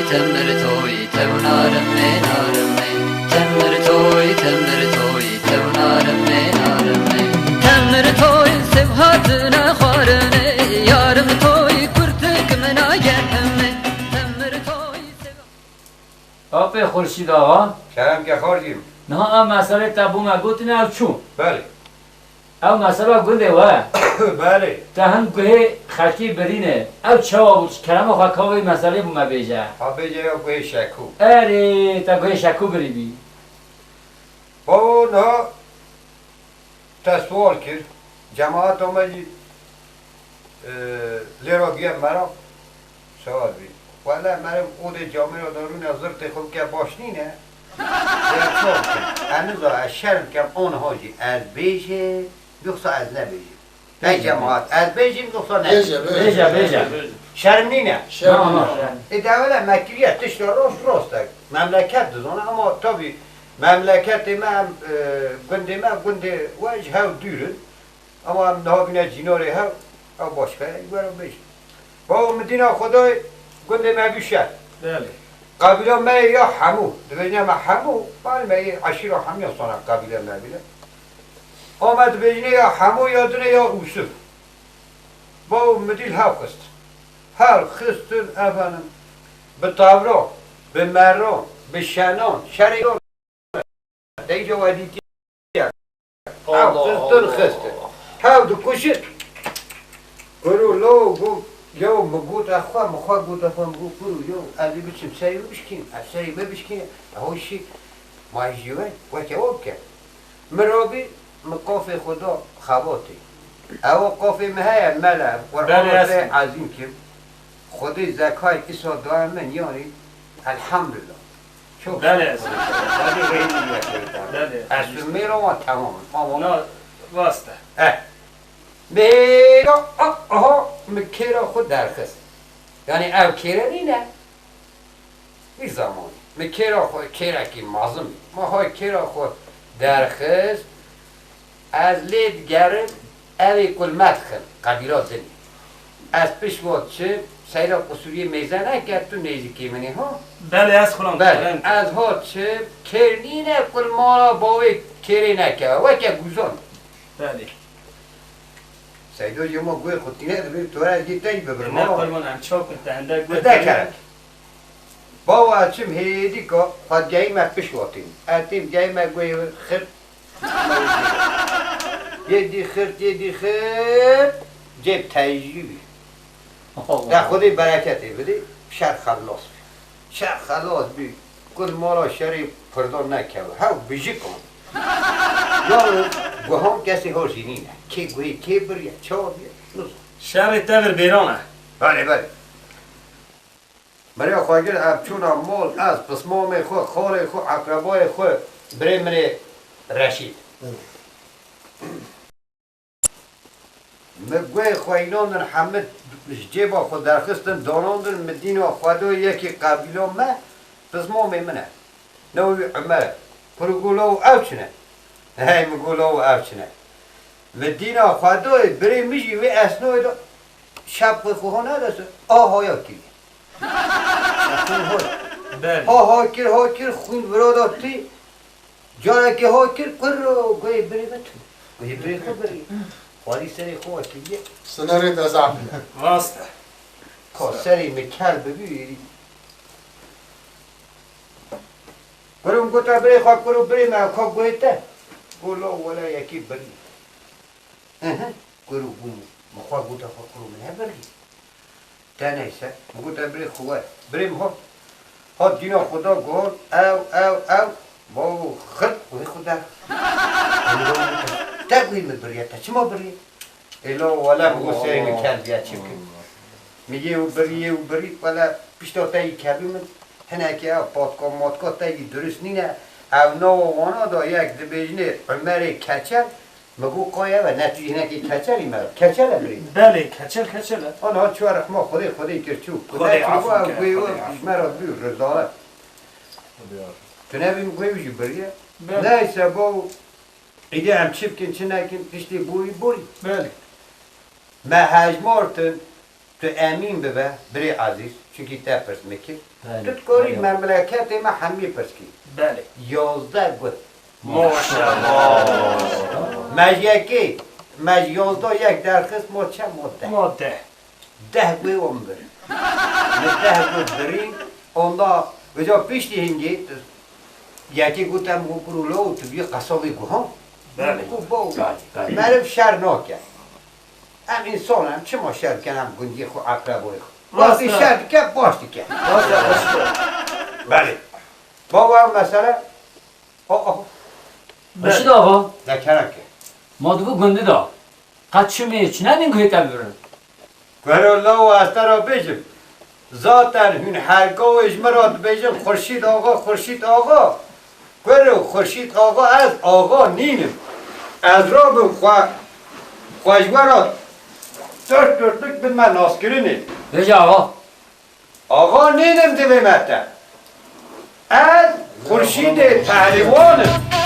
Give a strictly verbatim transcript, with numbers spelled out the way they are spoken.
Temir toy, tev narimê, narimê. Temir toy, temir toy, tev narimê, narimê. Temir toy, sev hatine xwarinê, yarim toy, kurtik min a germê. Temir toy, sev Apê Xurşîd axa. Kerem ke xorcîm. Niha ev meselê te bo me gotine ew çû. Belê. Ew mesela gundê we. Belê. Te hin guhê xelkî birîne. Ew çawa bû? Kerema xwe ka wê meselê bo me bêje. Ha bêje ya guhê şekû. Erê, te guhê şekû birî bî. Bavo niha te sual kir. Cemaata me jî, e, lê ra giye mera. Sewar bî. Wele meriv odê camêra de rûne zirtê xwe bike baş nîne. Ya çawa bikim? Em niza ez şerm kem aniha jî ez bêjim, yoxsa ez nebêjim? Ey cemaat, ez bêjim yoxsa ne? Bêje, bêje. Bêje, bêje. Şerm nîne? Şerm nîne. Ê dewele me kiriye tişta rast rast e. Memleket dizane ama tabî memleketê me em, e, gundê me, gundê we ji hev dûr in. Ama em niha bîne cînorê hev, ew başka ye, were bêjin. Bavo min dîna Xwedayê gundê me bî şer. Belê. Qebîla me yê ya hemû, dibêjine me hemû, malum e yê eşîra hemû ya sana qebîla me bîne. Ama dibêjine ya hemû ya dine ya Ûsif. Bavo min dî li hev xist. Hev xistin efendim, bi tavran, bi meran, bi şenan, şerê Te îca we dîtiye. Hew Allah xistin Allah. Xistin. Hew dikuşin. Kuro lo got, yo, mi got, e xwe, mi xwe got, e xwe, mi got, kuro, yo, ez ê biçim serê wî bişkînim, ez serê me bişkînim, e hoşî, ma jî we, weke we bike. Mi rabî, mi qafê xwe da xebatê. Ewa qafê mi heye, mele, Qur'ana Belê, te ez- ezîm kim. Xwedê zekayê îsa daye min, yanî, elhamdulillah. Çok Belê, şükür. Hadi rehîm diye koyta. Belê. Esûmê ro wa tamam. Tamam. Na, rast e. Eh. Mêra, ah, aha, mi kêra xwe derxist. Yani ev kêre nîne. Vî zamanî. Mi kêra xwe, kêrekî mezin bî. Ma hay kêra xwe derxist. Ez lê digerim, ev ê ku li me dixin, qebîla din. Ez pişt wa diçim, seyra qusûriyê mêze neke, tu nêzîkê min î, ha? Belê, ez xulam Belê, dixwim. Ez ha diçim, kêr nîne ku li mala bavê kêrê nekeve, weke guzan. Belê. Seydo yê ma guhê xwe tîne dibê, tu ez yê te yî bibirim, Ne ha? Qurban, em çaw kin te hende guh Te kerek. Bawa çim hêdî ka, xwe digehîme pişt watîn. Ez têm digehîme guhê xirt. Yê dî xirt, yê dî xirt, cêb teyjî bî. Allah. Te Xwedê bereketê bidê, şer xelas bî. Şer xelas bî, kul mala şerê pirdan nekeve. Hew bijik an. Ya guhan kesê hor jî nîne. Kê guhê kê biriye, çawa bîye, nizam. Şerê te vir bêran e. Belê, belê. Beriya xwe gir, ev çûna mol, ez, pismamê xwe, xalê xwe, eqrebayê xwe, birê min ê Reşîd. Hı. Mi guhê xwe înandin, hemî ji cêba xwe derxistin, danandin, mi dîna xwe da yekî qebîla me, pismamê min e. Navê wî Umer e. Kuro got, lawo ev çi ne? Hey, min got, lawo ev çi ne? Mi dîna xwe dayê, birê min jî wê esnayê de şepqê xwe ha nedestin, a haya kiriye. Şepqê xwe. Belê. Ha ha kir, ha kir, xwîn vira da tî. Carekê ha kir, qurro, guhê birê min tune. Guhê birê xwe birî. Xwarî serê xwe kiriye. Sinerê te zaf bîne. Rast e. Ka serê min kel bibî, êdî. Kuro min gota birê xwe, kuro birê me, ka guhê te? Go, la wele yekî birî. Hi hi. Kuro bû, min xwe gota xwe, kuro min hebirî. Te neyse, min gota birê xwe were. Birê min hat. Hat dîna xwe da, got, ew, ew, ew. Bawo xirt, wê xwe der. Te guhê min biriye, te çima biriye? Ê la wele min got serê min kel diye çi bikim? Min yê û birî, yê û birî, wele pişta te yî kevî min hinekî ev patka matka te yî durust nîne. Ew nawa wana da yek dibêjinê Umerê Keçel, min got qayê ev e, ne tu jinekê Keçelî me? Keçel e birê. Belê, Keçel, Keçel e. Ana çû rehma Xwedê, Xwedê kir çû. Xwedê afû kir, Xwedê afû kir. Ji me re bû rezalet. Xwedê afû. Tu nebî min guhê wî jî biriye. Belê. Neyse baw, îdî em çi bikin, çi nekin, tiştê borî, borî. Belê. Me hejmartin, Tu emîn bibe, birê ezîz, çunkî te pirs min kir. Belê. Tu dikarî memleketê me hemî pirs kî. Belê. Yazdeh got. Maşallah. Me ji yekê, me ji yazdeh yek derxist, ma çend, ma deh. Ma deh. Deh guê wan bir. Min deh got birî, onda, vêca piştî hingê, tu, yekê got em got kuro lo, tu bî qesabê guhan. Belê. Got bo, belê, belê. Meriv şer nake. Em însan em çima şer dikin, em gundiyê xwe, eqreboyê xwe. Rast e. Wextê şer dike, baş dike. Rast e, rast e. Belê. Baba, ev mesele, o, o. Reşîd axa, De kerem ke. Ma di vî gundî de qet çimê çi nedin ku hê te bibirin? Wero lawo, ez te re bêjim. Zaten hûn her gavê ji min re dibêjin Xurşîd Axa, Xurşîd Axa. Wero, Xurşîd Axa, ez axa nînim. Ez rabim xwe, xwe ji we re dört dörtlük bidime naskirinê. Bêje axa. Axa nînim divê me te. Ez Xurşîdê Pehlîwan im.